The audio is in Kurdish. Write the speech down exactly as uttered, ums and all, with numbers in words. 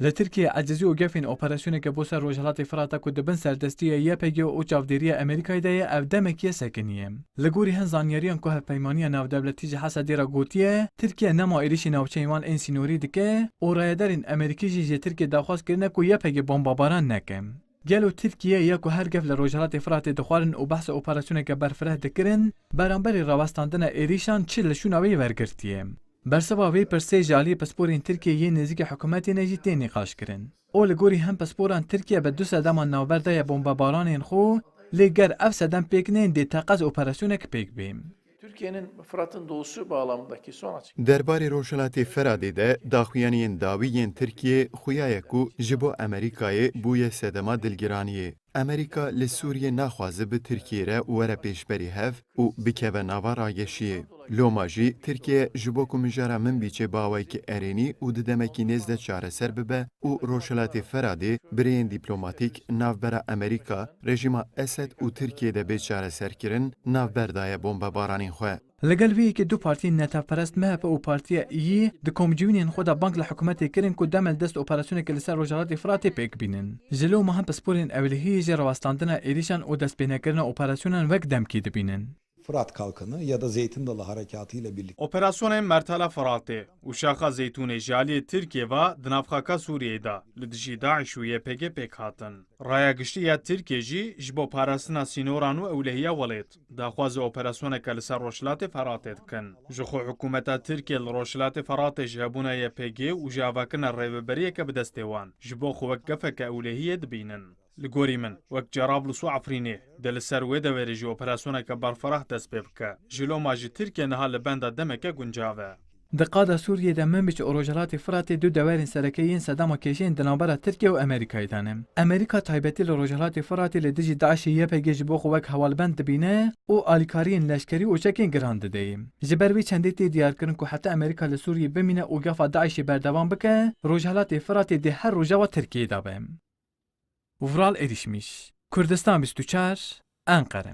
Li Tirkiyeyê ecizî û gefên operasyoneke bo ser Rojhilatê Firata ku di bin serdestiya Y P G û çavdêriya Amerîkayê de ye, ev demekî ye sekiniye. Li gorî hin zanyariyan ku Hevpeymaniya Navdewletî ji Hesedê re gotiye, Tirkiye nema êrîşî navçeyên wan ên sînorî dike û rayedarên Amerîkî jî ji Tirkiyê daxwaz kirine ku Y P G bombabaran neke. Gelo Tirkiye ya ku her gef li Rojhilatê Firatê dixwarin û behsa operasyoneke berfireh dikirin, beramberî rawestandina êrîşan çi li şûna wê wergirtiye? Bersiva vê pirsê ji aliyê pisporên Tirkiyê yên nêzîkî hikûmetê ne jî tê nîqaşkirin. Û li gorî hin pisporan Tirkiye bi du sedema navber daye bombebaranên xwe, lê ger ev sedem pêk neyên dê teqez operasyonek pêk bê. Türkiye'nin Fırat'ın doğusu bağlamındaki son açık. Derbarê Rojhilatê Feradê de daxuyaniyên dawî yên Tirkiyê xuya ye ku ji bo Amerîkayê bûye sedema dilgiraniyê. Amerîka li Sûriyê naxwaze bi Tirkiyê re were pêşberî hev û bikeve nava rageşiyê. Loma jî Tirkiye ji bo ku mijara Minbîçê bi awayekî erênî û di demekî nêz de çareser bibe û Rojhilatê Feradê bi rêyên dîplomatîk navbera Amerîka, rejîma Esed û Tirkiyê de bê çareserkirin, navber daye bombebaranên xwe. Li gel vê yekê du partiyên netewperest M H P û Partiya Îyî di komcivînên xwe de bang li hikûmetê kirin ku demel dest operasyoneke li ser Rojhilatê Firatê pêk bînin. Ji loma hin pisporên ewlehiyê jî rawestandina êrîşan û destpênekirina operasyonan wek demkî dibînin. Fırat Kalkanı ya da Zeytin Dalı Harekatı ile birlikte Operasyonên Mertela Firatê û Şaxa Zeytûnê ji aliyê Tirkiyê ve di nav xaka Sûriyeyê de li dijî DAIŞ û Y P G pêk hatin. Raya giştî ya Tirkiyê jî ji bo parastina sînoran û ewlehiya welêt, daxwaza operasyoneke li ser Rojhilatê Feratê dikin. Ji xwe hikûmeta Tirkiyê li Rojhilatê Feratê ji hebûna Y P G û ji avakirina rêveberiyeke bi destê wan ji bo xwe wek gefeke ewlehiyê dibînin. Li gorî min, wek Cerablus û Efrînê, dê li ser wê deverê jî operasyoneke berfireh dest pê bike. Ji loma jî Tirkiye niha li benda demeke guncav e. Di qada Sûriyê de Minbîç û Rojhilatê Firatê du deverên sereke yên sedema kêşeyên di navbera Tirkiye û Amerîkayê de ne. Amerîka taybetî li Rojhilatê Firatê li dijî DAIŞê Y P G ji bo xwe wek hewalbend dibîne û alîkariyên leşkerî û çekên giran dideyê. Ji ber vê çendê tê diyarkirin ku heta Amerîka li Sûriyê bimîne û gefa DAIŞê berdewam bike, Rojhilatê Firatê dê her rojava Tirkiyê de be. Vural Erişmiş, Kurdistan bîst û çar, Enqere.